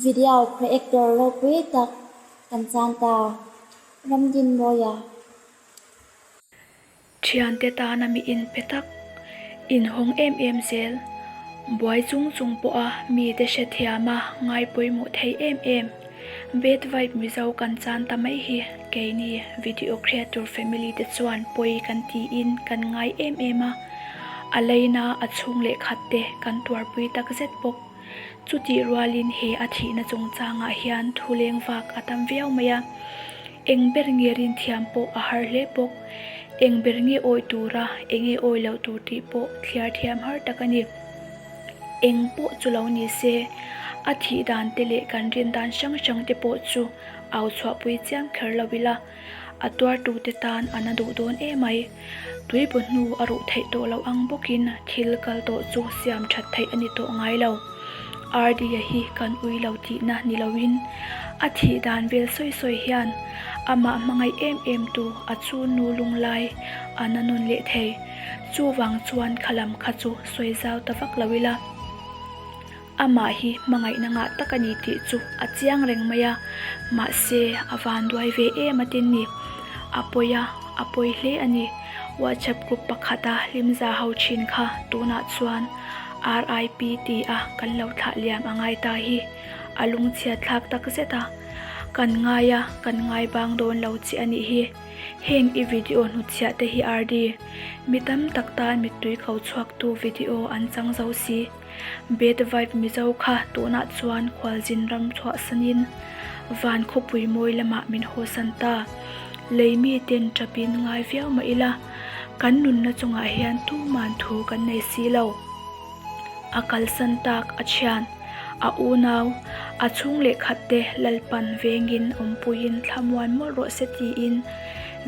Video creator ropui tak kan chan ta. Ramdinmawia. Thiante tana mi inpe tak, inhawng em em zel, buai chung chung pawha mite hrethiama ngai pawimawh thei em em, Bad Vibe Mizo kan chan ta mai hi keini video creator family te chuan pawi kan tiin kan ngai em em a, a leina a chhung leh khat te kan tuarpui takzet bawk. Chutih rualin he a thihna chungchangah hian thu leng vak a tam viau mai a. Eng ber nge rinthiam pawh a har hle bawk. Eng ber nge awi tura eng nge awi loh tur tih pawh thliar thiam har tak a ni. Eng pawh chu lo ni se, a thih dan te leh kan rin dan hrang hrang te pawh chu au chhuahpui chiam kher lo ila, a tuartute tan a na duh dawn emai. Tuibaw hnu a ruh theih tawh loh ang bawkin thil kal tawh chu siam that theih a ni tawh ngai lo. RD-a hi kan ui lo tihna ni loin a thih dan vel sawi sawi hian amah hmangaih em em tu a chu nu lunglai a na nun leh thei. Chuvang chuan khalam kha chu sawi zau ta vak lo ila. Amah hi hmangaihna ngah tak a ni tih chu a chiang reng mai a, mahse a van duai ve em a tin ni. A pawi a, a pawi hle a ni. WhatsApp group pakhata hlimza ho thin kha tunah chuan RIP ti a kan lo thlah liam a ngai ta hi a lungchhiat thlak tak zet a. Kan ngai a, kan ngai bang dawn lo che a nih hi. Heng i video hnutchhiah te hi RD. Mi tam tak tan mittui ko chhuaktu video an chang zo si. Bad Vibe Mizo kha tunah chuan khualzin ram chhuahsanin van khawpui mawi lamah min hawsan ta. Lei miten tapin ngai viau mah ila, kan nunna chungah hian tuman thu kan nei si lo. A kalsan tak a thian, a unau, a chhung leh khat te Lalpan vengin awmpuiin thlamuan mawlh rawh se tiin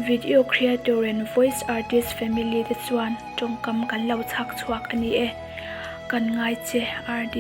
video creator and voice artist family te chuan tawngkam kan lo chhak chhuak a ni e. Kan ngai che RD.